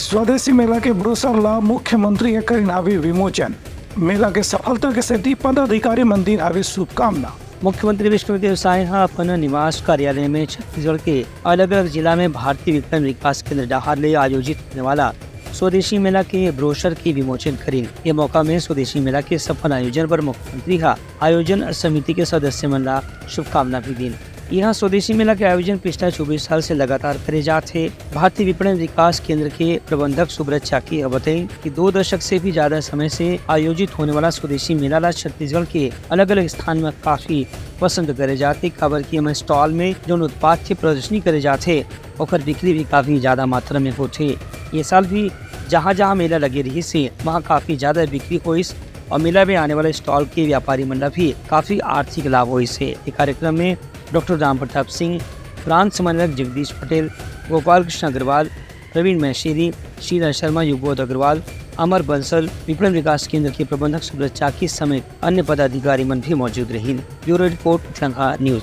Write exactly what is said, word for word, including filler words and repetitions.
स्वदेशी मेला के ब्रोशर ला मुख्यमंत्री ह करिन हावे विमोचन। मेला के सफलता के सेती पदाधिकारी मन दीन हावे शुभकामना। मुख्यमंत्री विष्णुदेव साय ह अपन निवास कार्यालय में छत्तीसगढ़ के अलग-अलग जिला में भारतीय विपणन विकास केंद्र डहार ले आयोजित होने वाला स्वदेशी मेला के ब्रोशर के विमोचन करिन। ये मौका में स्वदेशी मेला के सफल आयोजन बर मुख्यमंत्री ह आयोजन समिति के सदस्य मन ला शुभकामना भी दीन। यहाँ स्वदेशी मेला के आयोजन पिछला चौबीस साल से लगातार करे जात हे। भारतीय विपणन विकास केंद्र के प्रबंधक सुब्रत चाकी ह बताइन कि दो दशक से भी ज्यादा समय से आयोजित होने वाला स्वदेशी मेला ला छत्तीसगढ़ के अलग-अलग स्थान में काफी पसंद करे जात हे, काबर कि एमा स्टॉल में जौन उत्पाद के प्रदर्शनी करे जात हे, ओकर बिक्री भी काफी ज्यादा मात्रा में होथे। ये साल भी जहाँ-जहाँ मेला लगे रहिस हे, वहाँ काफी ज्यादा बिक्री होइस और मेला में आने वाले स्टॉल के व्यापारी मन ला भी काफी आर्थिक लाभ होइस हे। ये कार्यक्रम में डॉक्टर राम प्रताप सिंह, ब्रांच समन्वयक जगदीश पटेल, गोपाल कृष्ण अग्रवाल, प्रवीण महेश्वरी, शीला शर्मा, युगबोध अग्रवाल, अमर बंसल, विपणन विकास केंद्र के प्रबंधक सुब्रत चाकी समेत अन्य पदाधिकारी मन भी मौजूद रहिन। Bureau report, Lanka news.